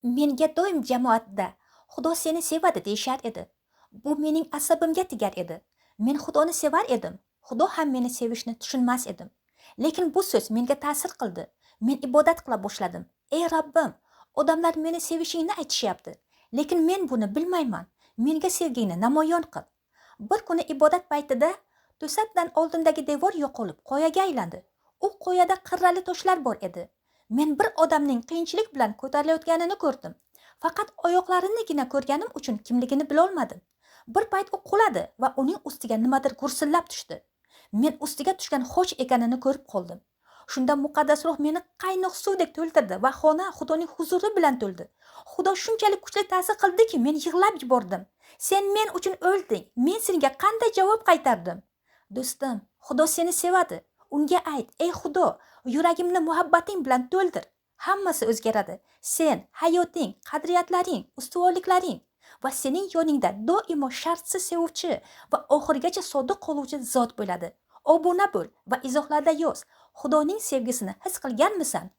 Menga doim jamoatda "Xudo seni sevadi", deyishar edi. Bu mening asabimga tegar edi. Men Xudoni sevar edim. Xudo ham meni sevishini tushunmas edim. Lekin bu so'z menga ta'sir qildi. Men ibodat qila boshladim. Ey Rabbim, odamlar meni sevishingni aytishyapti. Lekin men buni bilmayman. Menga sevgingni namoyon qil. Bir kuni ibodat paytida to'satdan oldimdagi devor yo'qolib, qoyaga aylandi. U qoyada qirrali toshlar bor edi. Men bir odamning qiyinchilik bilan ko'tarilayotganini ko'rdim. Faqat oyoqlarinigina ko'rganim uchun kimligini bilolmadim. Bir payt u quladi va uning ustiga nimadir gursillab tushdi. Men ustiga tushgan xoch ekanini ko'rib qoldim. Shunda muqaddas ruh meni qaynoq suvdek to'ldirdi va xona Xudoning huzuri bilan to'ldi. Xudo shunchalik kuchli ta'sir qildiki, men yig'lab yubordim. Sen men uchun o'lding. Men senga qanday javob qaytardim? Do'stim, Xudo seni sevadi. Unga ayt: "Ey Xudo, yuragimni muhabbating bilan to'ldir." Hammasi o'zgaradi. Sen, hayoting, qadriyatlaring, ustuvorliklaring va sening yoningda doimo shartsiz sevuvchi va oxirigacha sodiq qoluvchi zot bo'ladi. Obuna bo'l va izohlarda yoz. Xudoning sevgisini his qilganmisan?